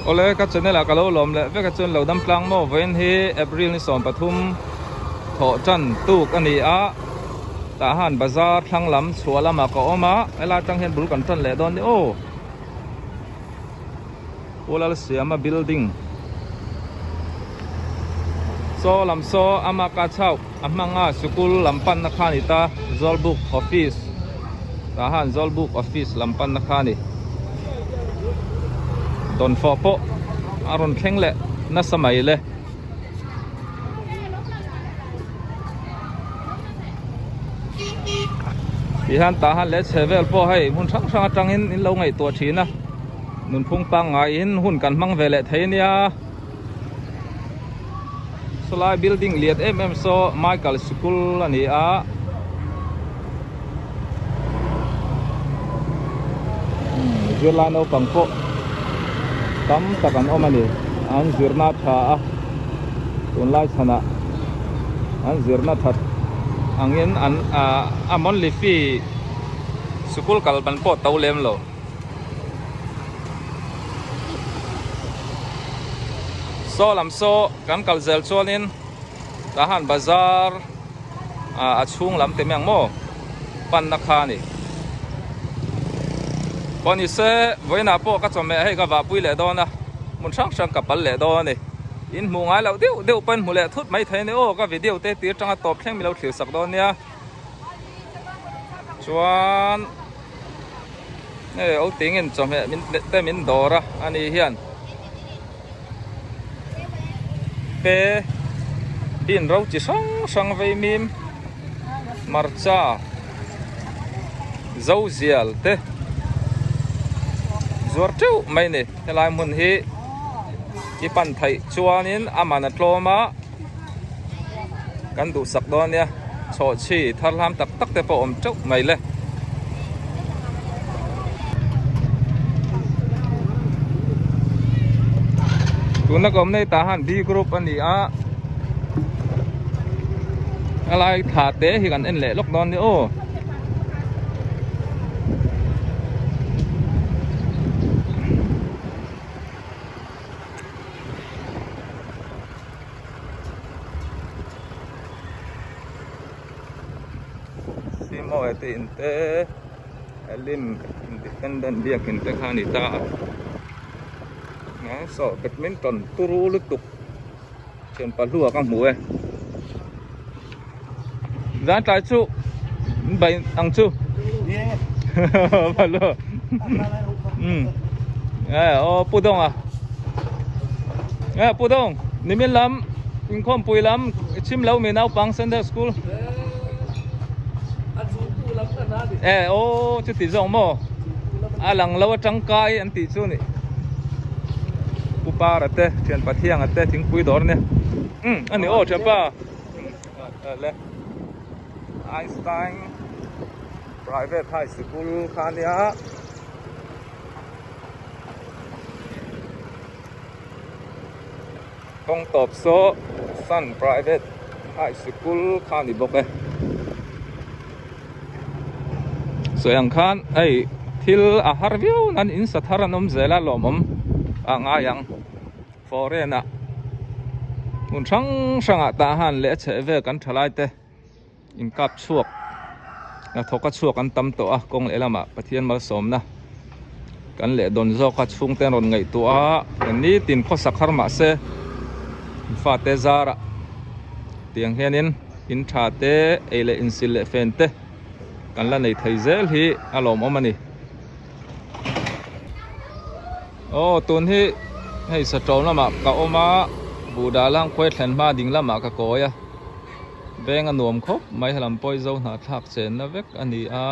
Awle ka channel ah ka lo lawm leh vek a chuan lo dam tlang maw vawiin hi April ni 13 thawh tan tuk a ni a tah han bazar thlang lam chhuah lamah ka awm a helai atang hian bul kan tan leh dawn ni aw Pu Lalsiama building saw lam saw ama ka chauh a hmanga sikul lam panna kha a ni ta Zawlbuk office tah han Zawlbuk office lam panna kha a ni dawnfawh pawh a rawn thleng leh nasa mai le. Tihian tah han leh chhe vel pawh hei hmun hrang hrang atangin in lo ngaihtuah thin a nunphung pangngaiin hun kan hmang ve leh thei ania sawlai building lian em em saw Michael sikul a ni a zirlai naupang pawh tam tak an awm a ni an zirna tha a tunlai chhanah an zirna that angin an ah a monthly fee sikul kal ban pawh to lem lo. Saw lam saw kan kal zel chuanin tah han bazar ah a chhung lam te mai ang maw panna kha a ni. Pawh ni se vawiinah pawh ka chawhmeh hei ka vahpui leh dawn a hmun hrang hrang ka pal leh dawn a ni. In hmuh ngai loh deuh deuh pawhin hmu leh thut mai thei a ni aw ka video te tir tanga tawp thleng mi lo thlir sak dawn nia chuan hei o tingin chawhmeh min te min dawr a ani hian te bean ro chi hrang hrang vei mim hmarcha zo zial te zuar teuh mai a ni helai hmun hi i pan theih chuanin a man a tlawm a kan duhsak dawn ania chhawhchhi thar hlam tak tak te pawh a awm teuh mai le. Tuna ka awm nei tah han B group a ni a helai thla te hi kan en leh lawk dawn ni aw. Simo e te in te Elim Independent biakin te kha a ni ta a saw badminton turu lutuk thian pahlua ka hmu e zan tlai chu bai ang chu pahlua um e aw pu dawng a e pu dawng nimin lam inkhawmpui lam chhim lo mi naupang Sunday school e aw chuti zawng maw a lang lo atangkai an tih chu ni pu para te thian pathianga te thingpui dawr ania um ani aw thianpa le Einstein private high school kha ania kawng tawp saw sun private high school kha ani bawk e sawi ang khan hei thil a har viau nan in sa thar an awm zel a lawmawm a ngai ang foreign ah hmun hrang hrang ah tah han leh a chheh vel kan thalai te in kap chhuak hnathawk a chhuak an tam tawh a kawng lehlamah Pathian malsawmna kan leh dawn zawk a chhungte an rawn ngaihtuah a eng nitin khawsak har mah se fate zarah tiang hianin in tha te ei leh insil leh fen te kan la nei thei zel hi a lawmawm a ni. Aw tun hi hei satawm lamah ka awm a buhdah lang khawi thlen hma ding lamah ka kawi a veng a nuam khawp mai helam pawh hi zo hnahthlak chenna vek a ni a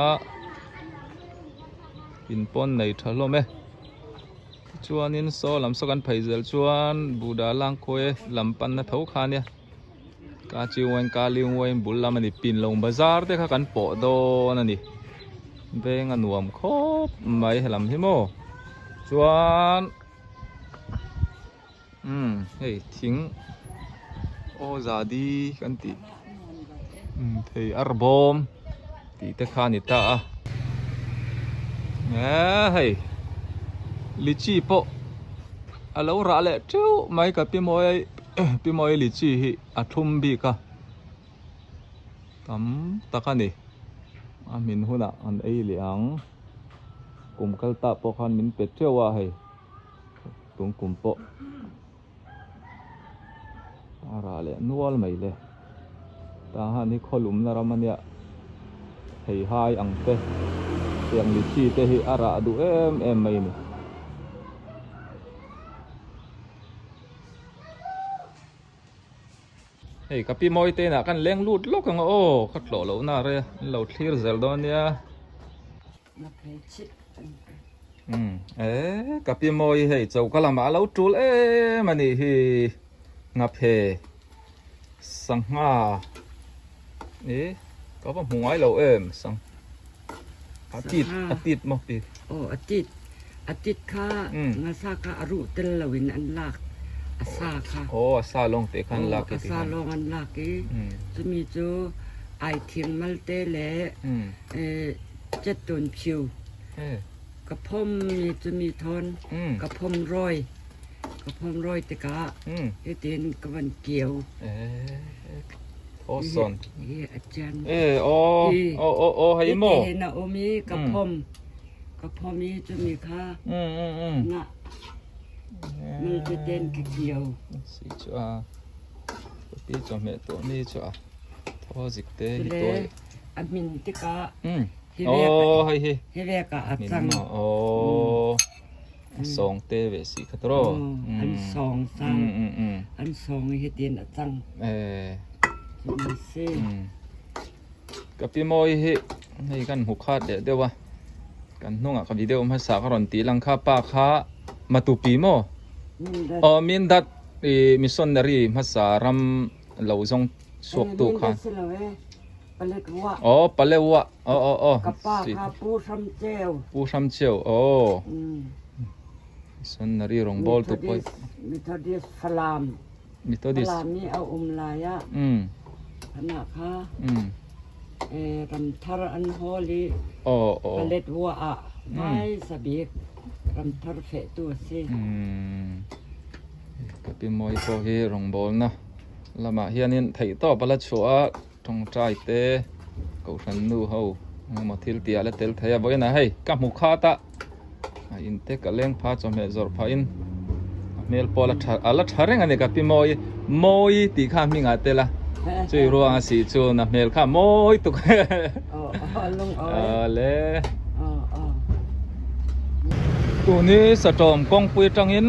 in pawn nei tha hlawm e tichuanin saw lam saw kan phei zel chuan buhdah lang khawi lam panna tho kha ania. Ka chiuain ka liuain bul lam a ni pinlawng bazar te kha kan pawh dawn a ni veng a nuam khawp mai helam hi maw chuan umm hei thing aw zadi kan tih umm thei arbawm tih te kha a ni ta a eee hei lychee pawh. a lo rah leh teuh mai ka pi mawi pi mawi lichi hi a thlum bik a tam tak a ni a hmin hunah an ei leh ang kum kal ta pawh khan min pe teuh a hei tun kum pawh a rah leh nual mai le tah hian hi khawlumna ram a nia thei hai ang te tiang lichi te hi a rah duh em em mai a ni. Hei ka pi mawi te inah khan leng lut lawk ang aw ka tlawh loh na re an lo thlir zel dawn nia. Umm ka pi mawi hei choka lamah a lo tul em a nih hi ngaphe sangha ih ka va hmu ngai lo em sang a tit a tit maw pi aw a tit a tit kha ngasa kha a ruh tel lo in an lak a sa kha aw a sa lawng te kha an lak a sa lawng an lak i chumi chu ai thing malte le Chetun phiu ka phom mi cu mi thawn ka phom rawi ka phom rawi tikah hitin ka van kio. Awesome. Hi a cian. Eh oh oh oh oh hei mo. Hi na um i ka phom ka phom i cu mi kha na mul te ten ka kio. Si chu a pi chawhmeh tuah mi chu a thaw zik te hi tuai. A hmin tikah hi hi vek ah a cang. A sawng te ve si kha tawh. An sawng cang. An sawng i hitin a cang. Cuti si. Ka pi mawi hi hei kan hmu khat leh deuh a. Kan hnungah ka video hmasa ka rawn tih lang kha pa kha Matupi maw? Aw Mindat i missionary hmasa ram lo zawng chhuak tu kha. Aw Palewa aw aw aw. Ka pa kha Pu Hram Ceu. Pu Hram Ceu aw. Missionary rawngbawl tu pawh. Methodist Falam. Methodist. Falam i a um lai ah. Khana kha. Ramthar an hawl i. Aw aw. Paletwa ah hmaisa bik ramthar fehtu a si. Ka pi mawi pawh hi rawngbawlna lamah hianin theihtawp a la chhuah a, tawngtai te kohhran nu ho engemaw thil tih ah la tel thei a, vawiinah hei ka hmu khat a, a in te ka leng pha chawhmeh zawrh phahin a hmel pawh a la tha a la tha reng a ni ka pi mawi mawi tih kha a hmingah tel a chui ruang a sih chuan a hmel kha a mawi tuk awle. Tuni Satawm kawngpui atangin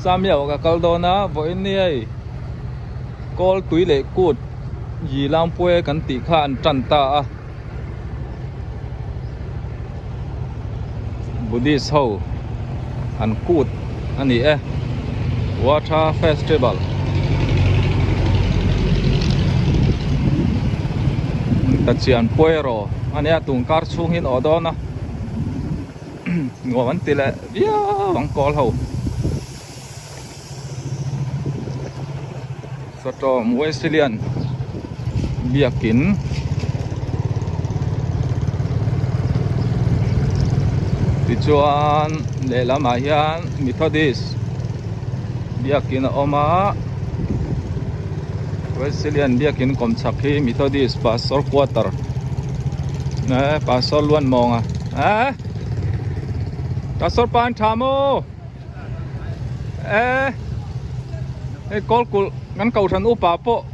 Samiau ka kal dawn a, vawiin ni hei kawl tui leh kut yi langpui kan tih kha an tan ta a. Buddhist ho an kut a ni e, Water Festival. Tachian Puero a nia tun kar chhung hian aw dawn a nuam an ti leh viau ang kawl ho Sawtawm Wesleyan biakin tichuan lehlamah hian Methodist biakin a awm a Wesleyan biakin kawmchhak hi Methodist Pastor quarter eh Pastor Luanmawnga eh Pastor pa an tha maw. Eh hei kawl kulh kan kohhran upa pawh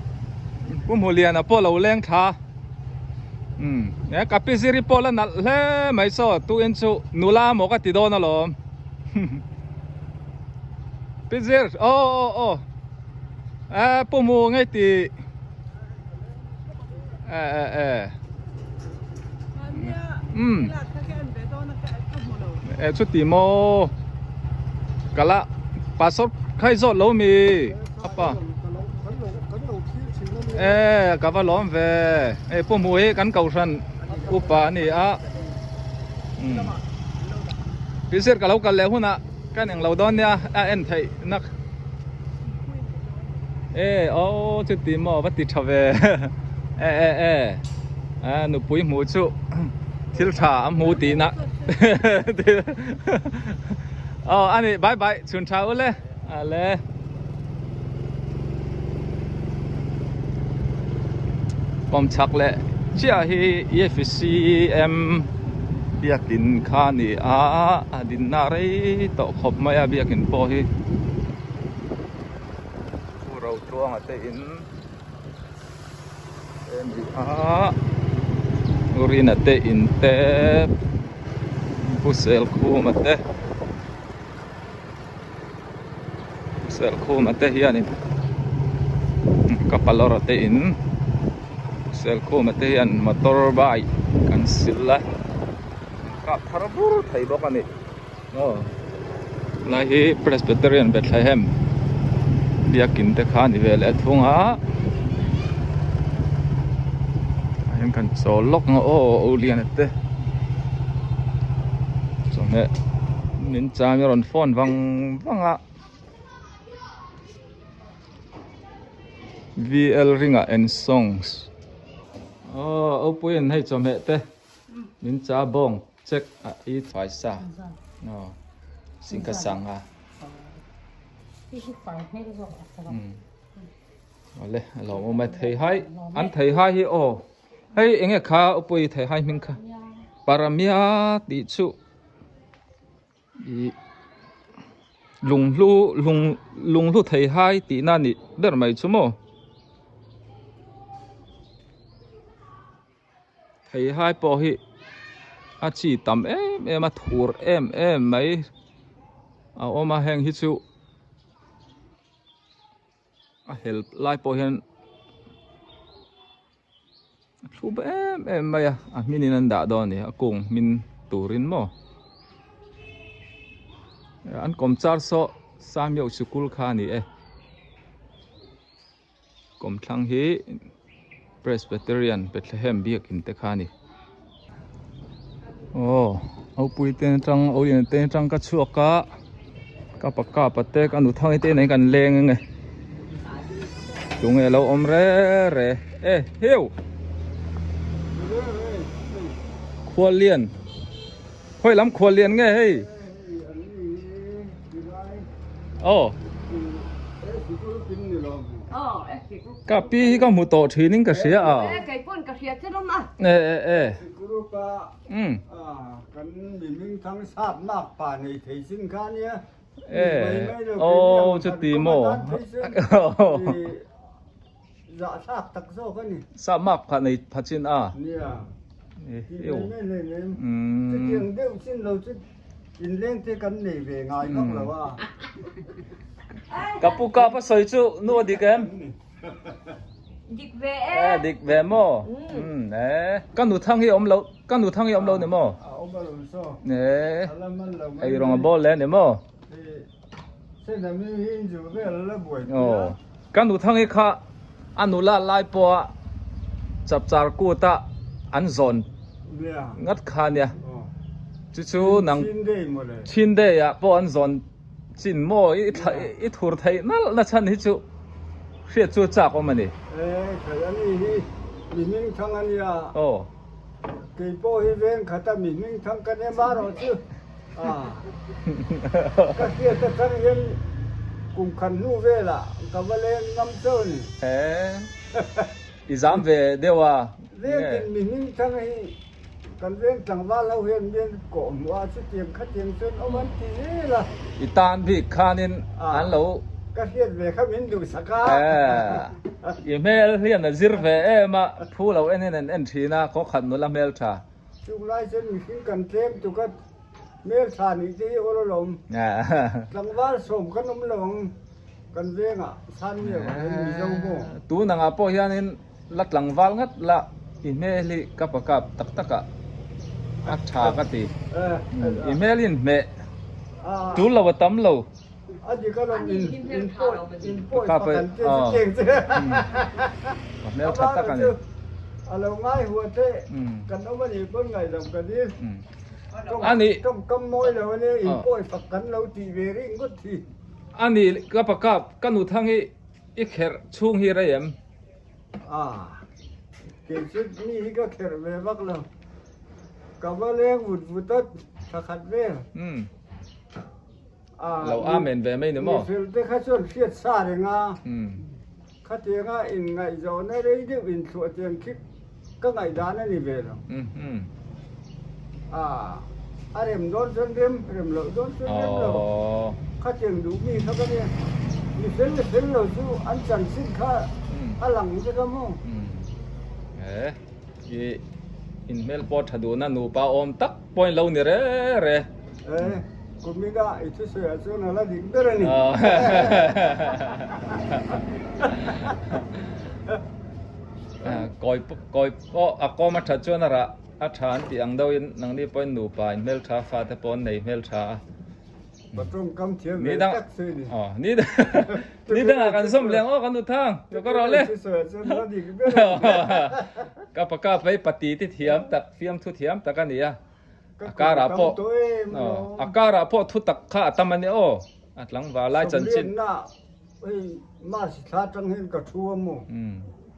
Pu Hmuliana pawh lo leng thla umm he ka pi ziri pawh la nalh hle mai saw tuin chu nula maw ka ti dawn alawm pi zir aw aw aw eh Pu Hmu ngei ti eh eh eh umm eh chuti maw kala pastor khai zawt lo mi apa eh ka va lawm ve hei pu hmuh hi kan kohhran upa a ni a umm pisir ka lo kal leh hunah Kan englo dawn nia a en theih nak e aw chuti maw va ti tha ve e e e a nupui hmuh chu thil tha a hmu tih na Aw ani bye bye chhun tha u le ale. Kawm chhak leh chiah hi EFCM biakin kha a ni a a dinna rei tawh khawp mai a biakin pawh hi Pu Rotluanga te in te a ni a Urina te in te Pu Selkhuma te. Selkhuma te hianin Kapalawra te in Selkhuma te hian motor bike an sil a kap thar bur thei bawk a ni aw helai hi Presbyterian Bethlehem biakin te kha a ni ve leh thung a tah hian kan chawl lawk ang aw aw lian te chawhmeh. Min chang i rawn phone vang vang a VL ringa and songs aw opui in hei chawhmeh te min cha bawng check a i fai sa aw singkha sanga awle a lo awm a theihai an theihai hi aw hei enge kha opui theihai hming kha paramia tih chu. Ih lunghlu lung lunghlu thei hai tihna a nih ber mai chu maw thei hai pawh hi a chi tam em em a thur em em mai a awm a heng hi chu a hel lai pawh hian. A thlup em em mai a a hmin in an dah dawn a ni a kung hmin turin maw an kawm char saw Samioh sikul kha a ni e kawmthlang hi Presbyterian Bethlehem biakin te kha a ni aw Aupui te atang Aulian te atang ka chhuak a ka pa kapa te ka nuthang te nen kan leng ang e tunge lo awm re re e heu khualian khawi lam khualian nge hei aw ka pi hi ka hmu tawh thin in ka hria a e e e umm e aw chuti maw Sap mak pha nei pha chin a. Ka pu kap a sawi chu nu a dik em? Dik ve e. Dik ve maw? Ka nu thang hi a awm lo, ka nu thang hi a awm lo ni maw? Ei rawng a bawl le ni maw? Aw ka nu thang hi kha a nula lai pawha chapchar kut a an zawn ngat kha ania chu chu nang chin day ah pawh an zawn chin maw i thur theih nalh na chhan hi chu hriat chu chak awm a ni. Aw. Kei pawh hi veng khata mi hming thang ka nem a rawh chu ka hriat atang hian kum khat hnu velah ka va leng ngam chauh a ni. He i zam ve deuh a. Vengin mi hming thang hi kan veng tlangval ho hian mian kawh hmuh a chutiang khatiang chuan awm an ti zel a. I tan bik khanin an lo. Ka hriat ve kha min duhsak a. I hmel hian a zir ve em a, phu lo en in an en thin a, khaw khat nula hmel tha. Chung lai chuan mihring kan tlem tuk a, hmel tha nih te hi awl alawm. Tlangval sawm kan awm lo ang kan vengah Sanmi avang hian Mizo maw. Tun angah pawh hianin la tlangval ngat la i hmel hi ka pakap tak tak ah a tha ka ti. I hmel hi inhmeh tul lo a tam lo. A dik a lawm in in pawi in pawi pakhat te chu cheng che a hmel tha tak a ni a lo ngai hua te kan awm a nih pawn ngaih ka dil a ni tawngkam mawi lo a nia in pawi fak kan lo tih ve ring ngawt hi a ni ka pakap ka nu thang hi i kherh chhung hi rei em a kei chu mi hi ka kherh ve vak lo ka va leng vut vut a thla khat vel. Lo amen ve mai ni maw? Mi fel te kha chuan hriat sa reng a, khatianga inngaihzawhna rei deuh inthluah tiang khi ka ngaihdan a ni ve lo. A rem dawn chuan rem, rem loh dawn chuan rem lo. Khatiang duh mi kha ka nia. Mi fel leh fel lo chu an chanchin kha a lang vek a maw? I inhmel pawh tha duhna nupa awm tak pawhin lo ni re re. E, kumina i thusawiah chuan a la dik ber a ni. Kawi kawi pawh a kawm a that chuan a rah a tha an tih ang deuhin nangni pawhin nupa inhmel tha fate pawh an nei hmel tha a. Ka tawngkam thiam ve tak che ni. Ni ni dangah kan zawm leh ang aw kan u thang ka ka rawh le. Ka pa ka pai pati ti thiam tak fiamthu thiam tak a ni a. A karah pawh a karah pawh thu tak kha a tam a ni aw. A tlangval lai chanchin. Hei March thla tang hian ka thu a maw.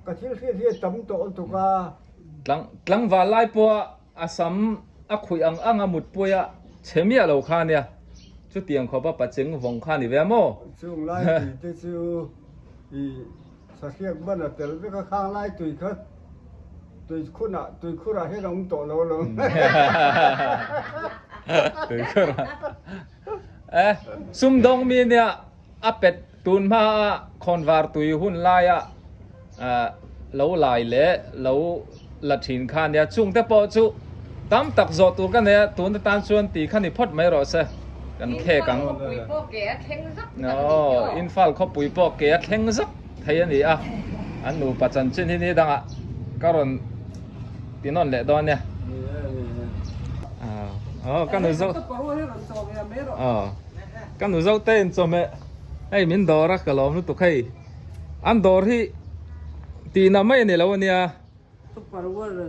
Ka thil hriat hi a tam tawh lutuk a. Tlangval lai pawh a sam a khuih ang ang a mutpui a chhe miah lo kha nia, chutiang khawp a pacheng vawng kha ni ve a maw? Chung lai tui te chu i sahriak ban a tel vek a, khang lai tui kha tui khunah tui khurah hian a awm tawh lo lo. Tui khurah e sumdawng mi nia a pet tun hma a khawnvar tui hun laia lo lai leh lo la thin kha nia chung te pawh chu tam tak zawh tur ka nei a tun atan chuan ti kha ni phawt mai rawh se kan khek ang aw Imphal khawpui pawh ke a thleng zak thei a ni a an nupa chanchin hi ni dangah ka rawn ti nawn leh dawn nia aw ka nu zo aw ka nu zo te in chawhmeh hei min dawr a ka lawm lutuk hei. An dawr hi tihna mai a ni lo a nia.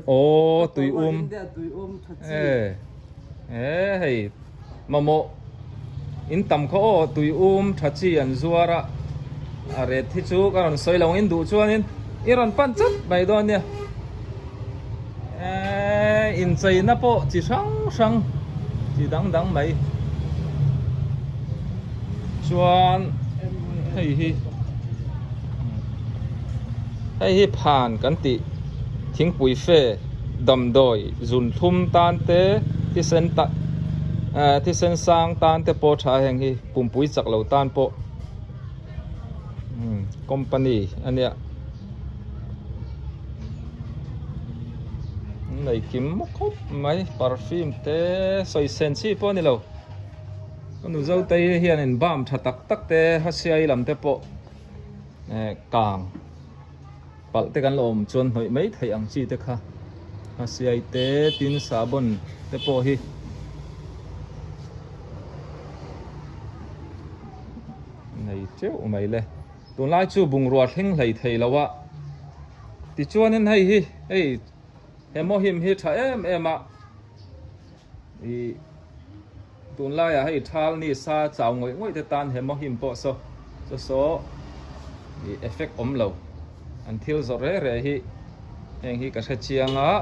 Aw tui um. E e hei mamawh in tam kha aw tui um tha chi an zuar a. A ret hi chu ka rawn sawi lo in duh chuanin i rawn pan chat mai dawn nia. E incheina pawh chi hrang hrang chi dang dang mai chuan hei hi hei hi phan kan tih thingpui fe damdawi zunthlum tan te thisen ta eh thisen sang tan te pawh tha heng hi pumpui chak lo tan pawh company a nia. Nei kim khawp mai perfume te sawi sen chi pawh a ni lo ka nu zo te hian in bam tha tak tak te hasiai lam te pawh eh kang palh te kan la awm chuan hnawih mai theih ang chi te kha hasiai te tin sahbawn te pawh hi. Nei teuh mai le. Tunlai chu bungrua thleng hlei thei lo a. Tichuanin hei hi hei hemohim hi tha em em a. I tunlaiah hei thal ni sa chau ngawih ngawih te tan hemohim pawh saw saw saw i effect awm lo. An thil zawrh reh reh hi heng hi ka hre chiang a.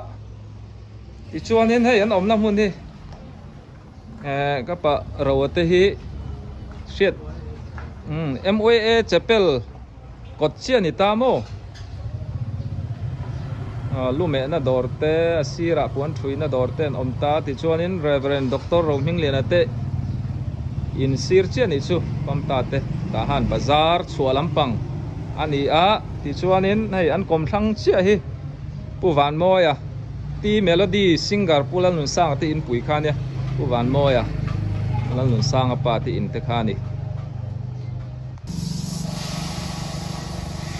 Tichuanin hei an awmna hmun hi Eh ka pa roa te hi hriat umm MYA chapel kawt chiah a ni ta maw ah lu mehna dawr te a sirah puan thuina dawr te an awm ta tichuanin Reverend Doctor Rohmingliana te in sir chiah a nih chu Pamta te tah han bazar chhuah lampang a ni a tichuanin hei an kawmthlang chiah hi Pu Vanmawia. Pi Melody singer Pu Lalnunsanga te inpui kha nia, Pu Vanmawia Lalnunsanga pa te in te kha a ni.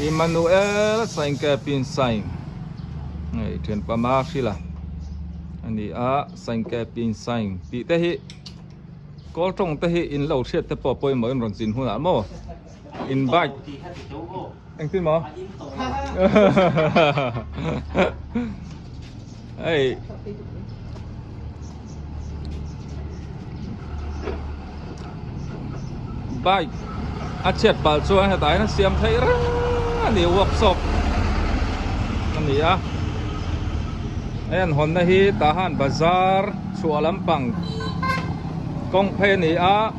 Emmanuel Saingke Pin Saing hei thianpa Mahrila a ni a, Saingke Pin Saing tih te hi kawl tawng te hi in lo hriat te pawh pawimawh in rawn chin hunah maw in bike Engtin maw? Hei. Bike a chhiat pal chuan hetah hian a siam theih reng a ni workshop a ni a. Hei an hawnna hi Tahan bazar chhuah lampang kawng phei a ni a.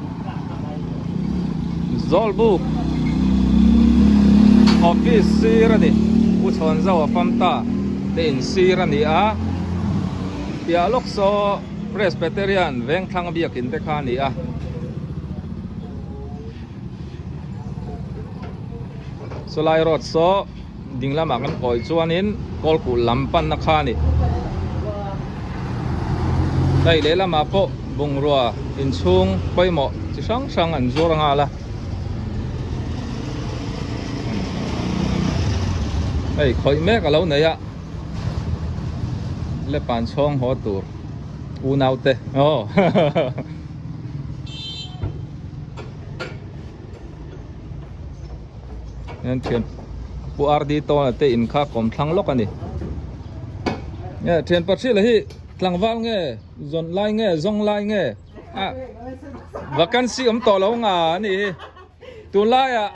Zawlbuk office sir a ni Pu Chhawnzau a fam ta te in sir a ni a piah lawk saw Presbyterian Vengthlang biakin te kha a ni a. Chulai road saw ding lamah kan kawi chuanin kawlkulh lam panna kha a ni. Hei lehlamah pawh bungrua inchhung pawimawh chi hrang hrang an zuar nghal a. Hei khawih mek a lo nei a lepan chhawng haw tur unaute aw. Hian thian pu RD tawna te in kha kawm thlang lawk a ni nge thian pathrilah hi tlangval nge zawn lai nge zawng lai nge a vacancy awm tawh lo nga a ni hi tunlaiah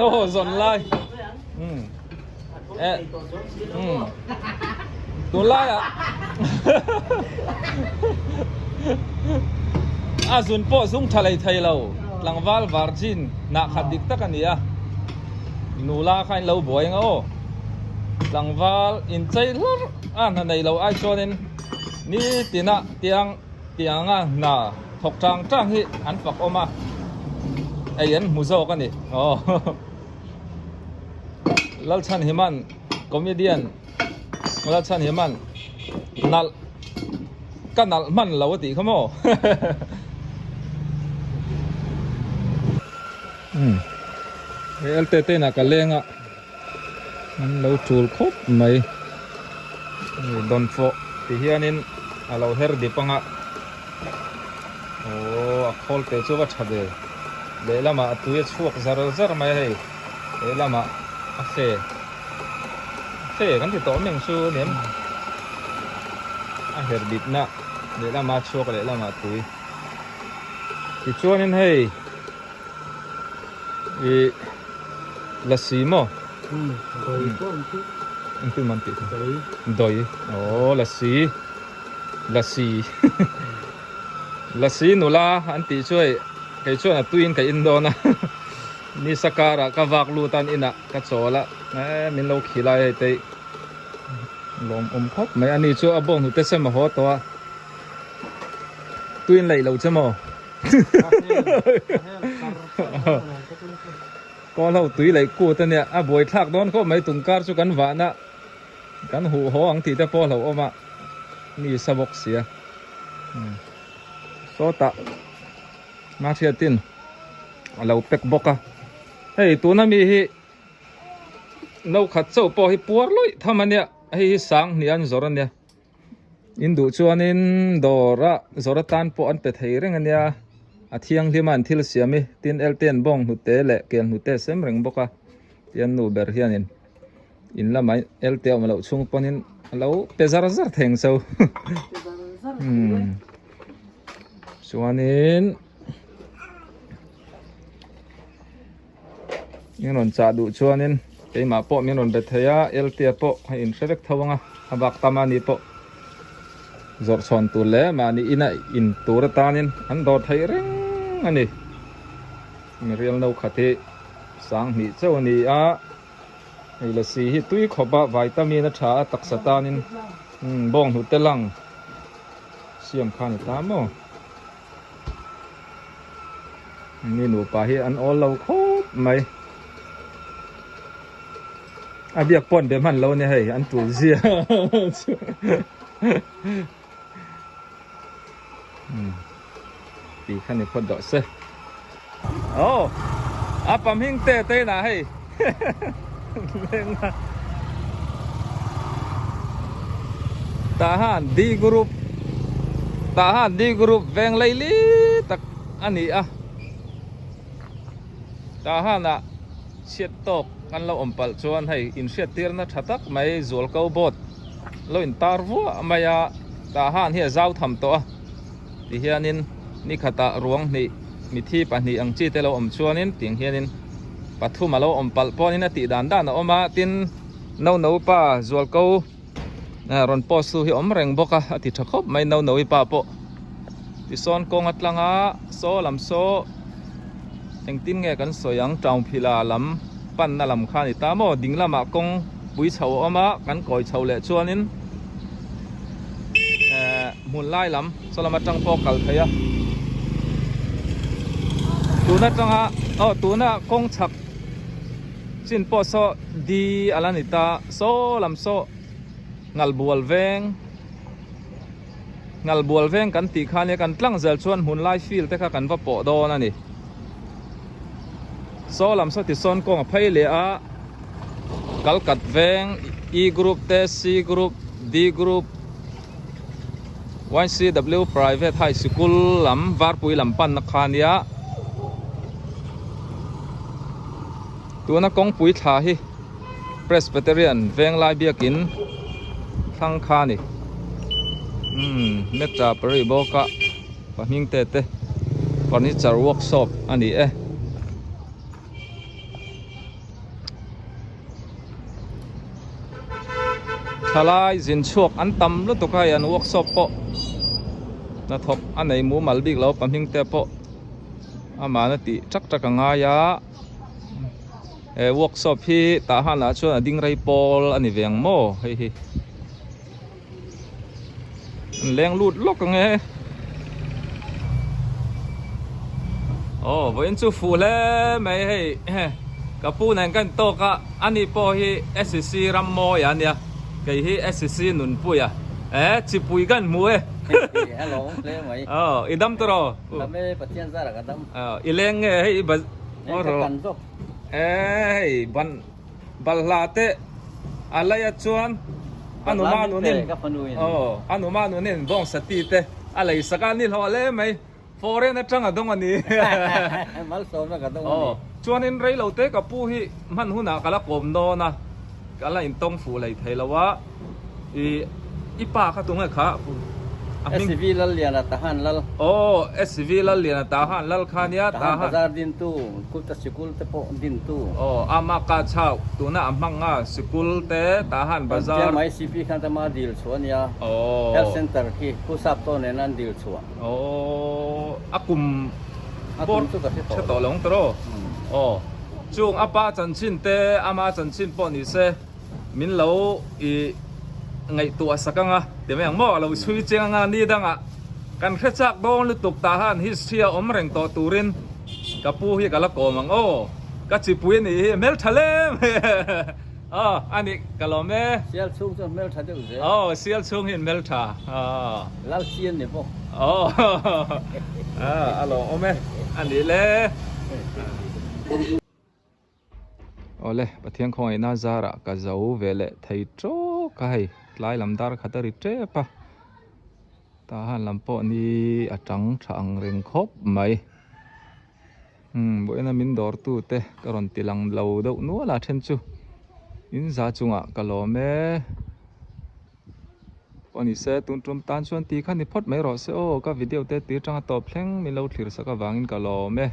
Aw zawn lai umm eh umm tunlaiah a zun pawh zung tha lei thei lo tlangval virgin hnah khat dik tak a ni a nula kha in lo buai ang aw tlangval inchei hlar a hna nei lo ai chuanin nitina tiang tianga hna. Thawk tang tang hi an fak awm a, ei an hmu zawk a ni. Aw Lalchhan Himan comedian Lalchhan Himan nalh ka nalh hman lo a tih kha maw. Umm he LTT na ka leng a an lo tul khawp mai dawnfawh ti hianin a lo her dip ang a. Aww a khawl te chu va tha ve lehlamah a tui a chhuak zar zar mai a hei lehlamah a fe fe kan ti tawh meng chu aniang a her dipna lehlamah a chhuak lehlamah a tui tichuanin hei ih lasi maw engtin maw an tih dawi aww lasi. Lasi Lasi nula an tih chu hei kei chuan a tuiin ka in dawn a nisa karah ka vak lut a an inah ka chawl a eh min lo khil a hei te lawm awm khawp mai ani chu a bawng hnute sem a haw tawh a tuiin laih lo che maw kawl ho tui laih kut ania a buaithlak dawn khawp mai tungkar chu kan vahna. Kan huh haw ang tih te pawh hlauh awm a mi sa bawk sia sawtah Mahriatin a lo pack bawk a hei tuna mi hi no khat chauh pawh hi puar lawih tham a nia hei hi sang hnih an zawrh a nia in duh chuanin dawr a zawrh atan pawh an pe thei reng a nia a thianghlim a an thil siam hi tin eltian bawng hnute leh kel hnute a sem reng bawk a tian nu ber hianin. In lamah el te a awm loh chhung pawnin a lo pe zar zar thei ang cho umm chuanin min rawn chah duh chuanin keimah pawh min rawn be thei a el te pawh a inhre vek tho ang a a bak tam a ni pawh zawrh chhawn tur leh mahni ina in tur atanin an dawr thei reng a ni mirial no khat hi sanghnih chauh a ni a. Hei lasi hi tui khawp a vitamin a tha a taksa tanin umm bawng hnute lang siam kha a ni ta maw mi nupa hi an awl lo khawp mai a biak pawh an be hman lo a nia hei an tul zia Tih kha ni phawt dawh se. Aw a pam hing te te inah hei leng a tah han D group tah han D group veng lei li tak a ni a tah han ah chhiat tawk an lo awm palh chuan hei inhriattirna tha tak mai zualko board lo intar vuah mai a tah han hi a zau tham tawh a. Tihianin ni khatah ruang hnih mithi pahnih ang chi te lo awm chuanin tiang hianin pathum a lo awm palh pawhin a tih dan dan a awm a tin no no pa zualko rawn post tu hi awm reng bawk a a ti tha khawp mai no no-i pa pawh. Tisawn kawng atlanga saw lam saw engtin nge kan sawi ang Taungphila lam panna lam kha a ni ta maw ding lamah kawng pui chho a awm a kan kawi chho leh chuanin ehh hmun lai lam saw lam atang pawh a kal thei a tun atanga aw tuna kawng chhak chin pawh saw di a la ni ta saw lam saw ngalbual veng. Ngalbual veng kan tih kha nia kan tlang zel chuan hmun lai field te kha kan va pawh dawn a ni. Saw lam saw tisawn kawng a phei leh a, Kalkat veng E group te C group D group YCW private high sikul lam varpui lam panna kha nia tuna kawngpui thla hi Presbyterian Venglai biakin thlang kha a ni. Umm meter pariat bawk a pahnih te te furniture workshop a ni e. Thalai zin chhuak an tam lutuk a hei an workshop pawh hnathawk a nei mumal bik lo pahnih te pawh amahna tih tak tak a ngai a. He workshop hi tah hanah chuan a ding rei pawl a ni ve ang maw hei hi an leng lut lawk ang e aw vawiin chu fuh hle mai hei ka pu nen ka intawk a ani pawh hi SCC Rammawia a nia kei hi SCC Nunpuia e chipui ka inhmu e Hello hle mai aw i dam tawh Dam e Pathian zara ka dam aw i leng nge hei i Eng ka kan zawk. Hei ban balhla te a laia chuan a numa nunin aw a numa nunin bawng sati te a lei sak a ni hlawh hle mai foreign atang a dawng a ni Malsawmna ka dawng a ni. Aw chuanin rei lo te ka pu hi hman hunah ka la kawm dawn a ka la intawng fuh lei thei lo a i i pa kha tunge kha a hming SV Lalliana Tahan Lal. Aw SV Lalliana Tahan Lal kha nia Tahan Bazar dintu Kulta Sikul te pawh dintu. Aw ama ka chau tuna a hmang a Sikul te Tahan Bazar. Kan chiang mai CP khan te ma dil chhuah a nia. Aw. Health Center khi Pu Sap Taw nena an dil chhuah. Aw a kum A kum chu ka hre tawh lo. Hre tawh lo ang tawh. Aw chung a pa chanchin te ama chanchin pawh ni se. Min lo i ngaihtuah sak anga ti mai ang maw a lo chhui chiang anga ni dangah kan hre chak dawn lutuk tah han history a awm reng tawh turin ka pu hi ka la kawm ang aw ka chipui a nih hi hmeltha hle mai aw a nih ka lawm e. Sial chhung chu hmeltha deuh zel. Aw sial chhung hi hmeltha aw. Lal chi an ni bawk. Aw a lawm awm e a nih le. Awle, Pathian khawngaihna zarah ka zo ve leh thei tawk a hei, tlai lam dar khat a ri tep a, tah han lam pawh ni a tang tha ang reng khawp mai. Umm vawiina min dawr tu te ka rawn ti lang lo deuh nual a then chu in za chungah ka lawm e. Aw ni se, tun tum tan chuan ti kha ni phawt mai rawh se aw, ka video te tir tanga tawp thleng min lo thlir sak avangin ka lawm e,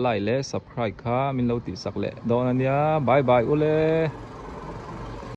like leh subscribe kha min lo tihsak leh dawn a nia, bye bye ule.